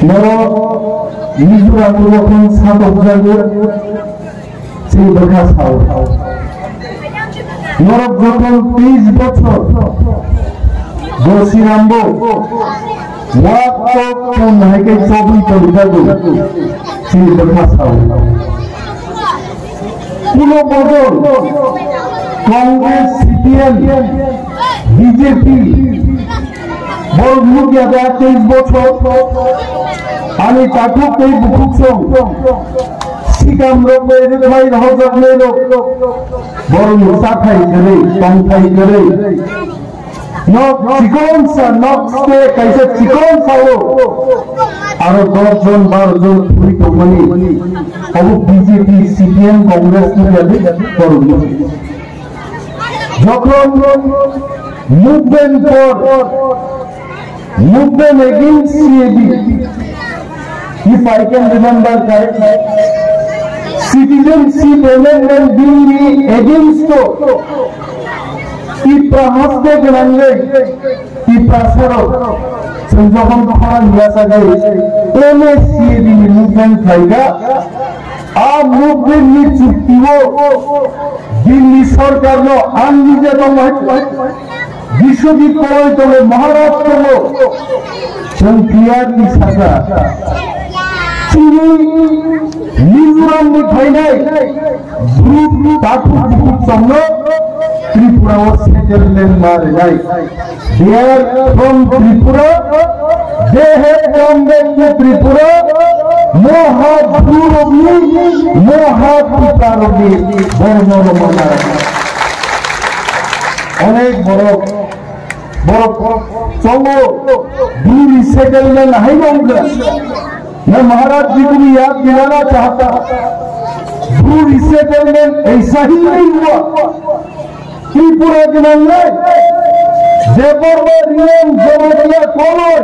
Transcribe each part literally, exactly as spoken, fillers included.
Norok Mizoram rokhon satokjago, se bwkha sao. Norok jokhon teis bochor bo swnambo, wak tok tong hai khe chobwi tongjago, se bwkha sao. Kuno bodol Congress, C P M, B J P, borok nukya da teis bochor, ani takhuk tei bukhuk song, sikam rok bai rwkhlai rohorjak nai rok, borok no chathai kwrwi, tongthai kwrwi. Nok chikon sa, nok ste kaisa chikon sao. Aro dos jon, baro jon thwi tongmani. Abo B J P, C P M, Congress ni jadi kormo. Jokhon movement for, movement against C A D. If I can remember correctly, Citizenship Amendment Bill ni against o Tipra haste gwnangwi Tiprasarok chwng jokhon khorang yachagwi M A C A D ni movement khlaikha, a movement ni chukti o Delhi sorkar no ang nije tongmai Biswajit Kawai tongo, Maharaj tongo, chwng clearly sakha. Chini Mizoram ni phainai bru bru takhuk bukhuk chongno Tripura o settlement ma rwnai. They are from Tripura. They have come back to Tripura. Moha Bru rokni, Moha Tripura rokni borno rok mana. Onek borok, borok chongo, Bru resettlement hai nongkha. मैं महाराज जी को भी याद दिलाना चाहता हूँ, भ्रू रिसेटलमेंट ऐसा ही नहीं हुआ। त्रिपुरा के मामले देवबर्मा रियान जमातिया कौन है?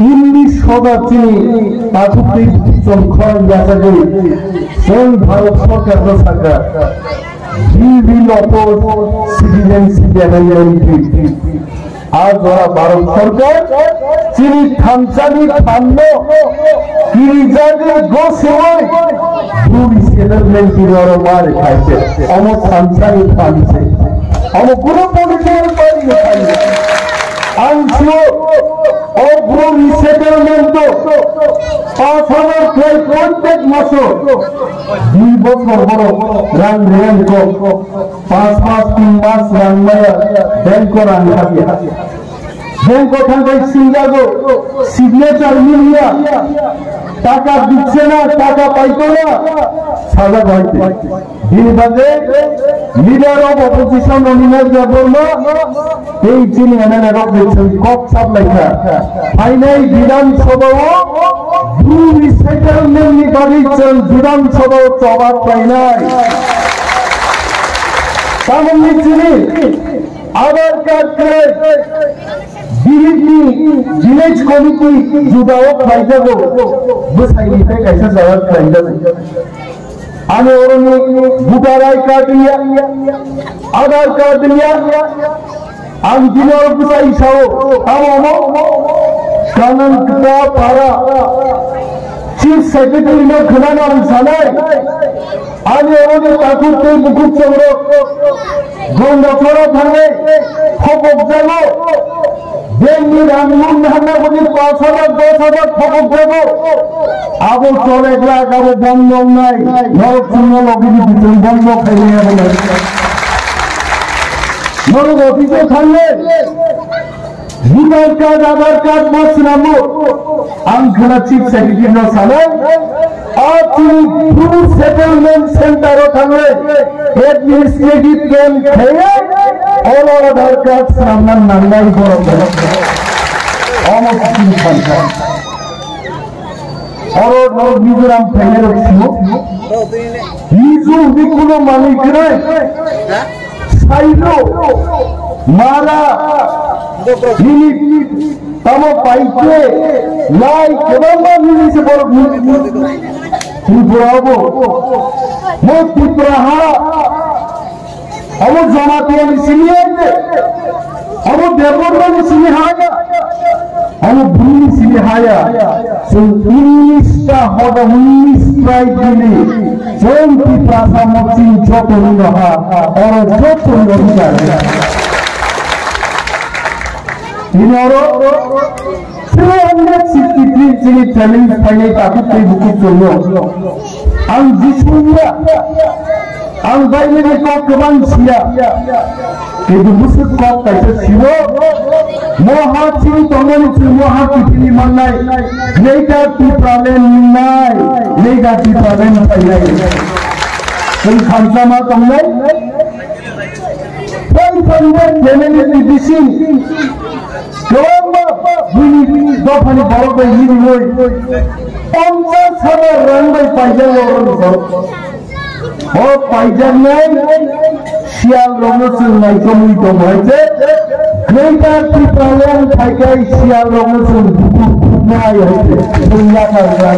Hindi soda chini takuk tei chongkhor yachagwi chwng Bharat Sarkar no sakha, we will oppose Citizenship Amendment Bill. A jora Bharat Sarkar chini thansani thanno kirijagwi gosiwi bru resettlement ni oro ma rwkhaikhe. Omo thansani thanse. Omo kuno political party ni thani. Ang sio o bru resettlement o panch hajar khlai prottek maso dui bochor borok rang riyani kok. Pas mas, tin mas rang maya, bank o rang khabiya. Bank o thangbai singjago, signature miliya, taka dichchena, taka paikona, saja baite. Bini bagwi leader of opposition Animesh Debbarma, tei chini M L A rok ni chwng kok saplaikha. Phainai Bidhan Sabha o bru resettlement ni bagwi chwng Bidhan Sabha o choba khlainai. Tamoni chini Aadhaar card kwrwi, Birit ni village committee juda o khlaijago, bwsai ni tei kaisa jaga khlaijago. Ani oroni voter I card ya, Aadhaar card ya, ang dino bwsai sao, tamo mo, kanang kta para, chief secretary no khwnano ang sanai. Ani oroni takhuk tei bukhuk chongrok, Gonda chora thangwi, hokok jago. Bank ni rang mun na hwnna hwnwi panch hajar, dos hajar thokok jago. Abo chole glak, abo bondo wngnai. Norok chwngno logi di, chwng bondo khainai abo nai. Norok office o thangnai. Voter card, Aadhaar card bo swnamo. Ang khna chief secretary no sanai. A chini bru settlement center o thangwi administrative camp khaiwi oro Aadhaar card swnamna nangnai borok rok. Omo chini phansa. Oro norok Mizoram phainai rok simo. Mizo hwnwi kuno manwi kwrwi. Saino mara nini tamo paikhe lai kwbangma nini se borok ni Tripura bo mo Tripura ha abo Jamatia ni simi ende abo Debbarma ni simi ha ya. Omo bwrwini simi haya, chwng unis ta hoda unis tribe bini, chwng Tiprasa moching joto ni no ha, oro joto ni no ha. Ini oro three hundred sixty three chini challenge phainai takhuk tei bukhuk chwngno. Ang Jisu ya, ang Bible ni kok kwbang siya. Kintu bwswk kok kaisa sio, moha chini tongmani chwng moha kiphilwi mannai, Greater Tipraland ningnai, Greater Tipraland phainai. Chwng thansa ma tongnai, five hundred family ni bising, kwbangma buini dophani borok bai nini noi, ponchas hajar rang bai paijak borok. O paijaknai siyal rokno chwng naikomwi tongo hai se, Greater Tipraland phaikai siyal rokno chwng bukur khuknai hai se, chwng yakar rwnai.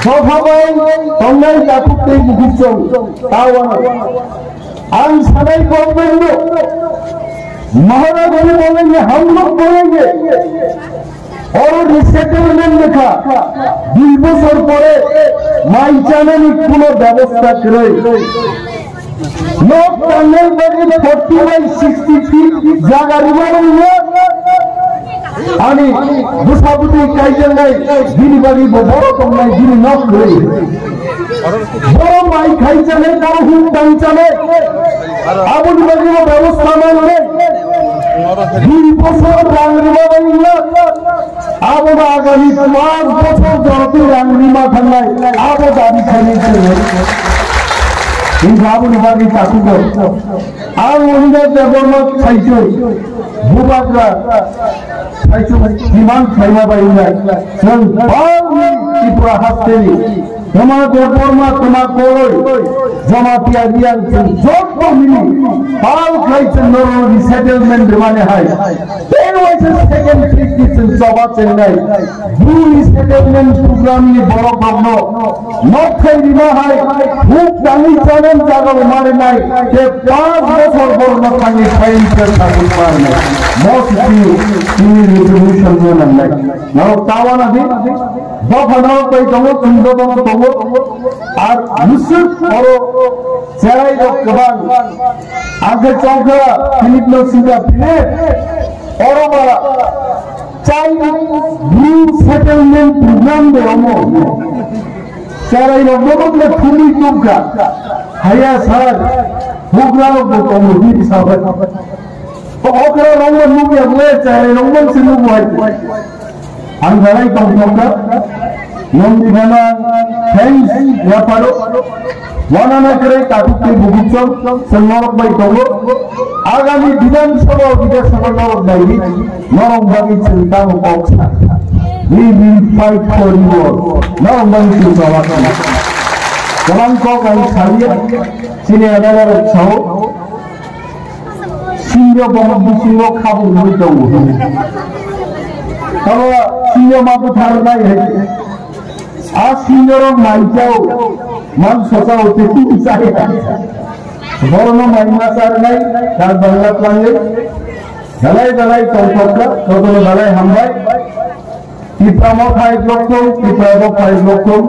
Dopha bai tongnai takhuk tei bukhuk chwng, tawano ang sanai government no, Maharaj ji bolenge, hum log bolenge. Oro resettlement lekha, dui bosor pore mai chanani kuno bebosta kwrwi. Nok tangnai bagwi forty by sixty feet jaga rwmani wngya. Ani bwsa bwtwi kaijaknai bini bagwi bo borok tongnai bini nok kwrwi. Borok mai khai chanai, borok huk tang chanai. Aboni bagwi bo bebosta mangnai. Dui bosor rang rwmani wngya. Abo ba agami panch bochor jorotwi rang rima thangnai, abo dabi khainai chwng. Hwnkhe aboni bagwi takhukgo ang Anurag Debbarma Saichung, Bubagra Saichung demand khlaima bai wngnai. Chwng bangni Tripura hasteni Toma Debbarma, toma Koroi, Jamatia Reang, chwng joto mili pal khlai chwng norok resettlement rwmani hai. Tei waisa second trip ni chwng choba chengnai. Bru resettlement program ni borok rokno nok thai rima hai, huk tangwi chanani jaga rwmani nai. Tei panch bochor borokno thangwi phaini khe thangwi manai. Mo simi chini resolution no nangnai. Norok tawana di. Dopha norok bai tongo, chwng jotono tongo. Ar bwswk oro cherai rok kwbang. Ang khe chongkha Philip no swngkha, Philip, oro ba chai Bru settlement program de omo. Cherai rok no bokle thumwi tubkha. Haya sir, bugra rok bo tongo, hini sabai. Okra rok no nukya bole, cherai rok no se nukwai. Ang dalai tongthokha, nongni bana thanks yaparo, wanana kwrwi takhuk tei bukhuk chwng, chwng norok bai tongo. Agami Bidhan Sabha, Bidhan Sabha norok naidi, norok bagwi chwng tamo kok sa. We will fight for you all. Norok bagwi chwng tamo kok. Kwbang kok ang salia, chini adara rok sao. Singyo bomo bisingo khabung nugwi tongo. Tamo singyo ma bwtharnai hai. A singyo rok maijao, mang sosao, tei tini chaya. Borokno mai ma charnai, dak bangla twlangwi. Dalai dalai tongthokha, jotono dalai hambai. Tipra motha hai block thung, Tipra motha hai block thung,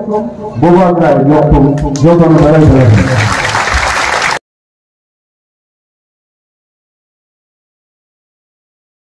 Bubagra hai block thung, jotono belai belai.